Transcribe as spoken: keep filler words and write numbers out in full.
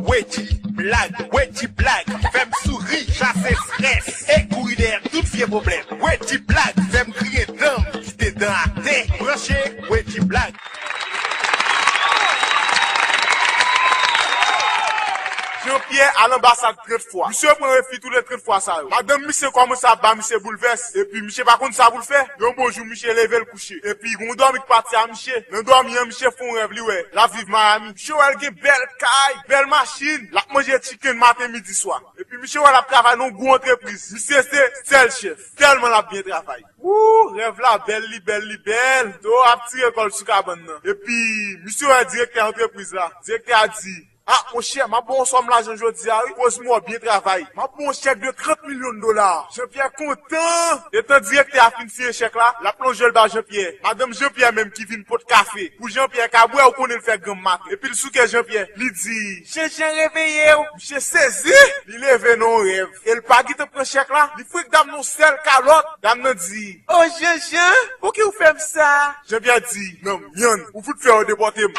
Wedji Black, Wedji Black, fè m souri, chase strès, e kouri dèyè tout vye pwoblèm. Wedji Black, fè m griyen dan m, kite dan atè. Branche Wedji Black. Jean Pierre al anbasad trant fwa. Misye pran refi tou le trant fwa sa yo. Madanm misye kòmanse ap ba misye boulvès. Epi misye pa konn sa pou l fè. Yon bon jou, misye leve l kouche. Epi gon dòmi k pati a misye. Nan dòmi an, misye fè yon rèv, li wè l ap viv Miami. Misye wè l gen bèl kay, bèl machin. L ap manje chicken maten, midi, swa. Epi misye wè l ap travay nan yon gwo antrepriz. Misye se sèl chèf. Tèlman l ap byen travay. Wou, rèv la bèl, li bèl, li bèl. Towo ap tire kò l sou kabann nan. Epi, misye wè direktè antrepriz la. Direktè a di, "Ah, monchè, m ap ba w yon sòm lajan jodi a, wi. Koz m wè w byen travay. M ap ba w yon chèk de trant milyon dola." Jean Pierre kontan. Etan direktè a fin siyen chèk la, l ap lonje l ba Jean Pierre. Madanm Jean Pierre menm ki vin pot kafe pou Jean Pierre ka bwè, ou konnen l fè granm maten. Epi l sou kè Jean Pierre, li di, "Jean Jean, reveye w." Misye sezi, li leve nan yon rèv. E l pa gentan pran chèk la, li fwek dam nan yon sèl kalòt. Dam nan di, "O Jean Jean, pouki w fè m sa?" Jean Pierre di, "Nan myann, ou fout fè yo depòte m."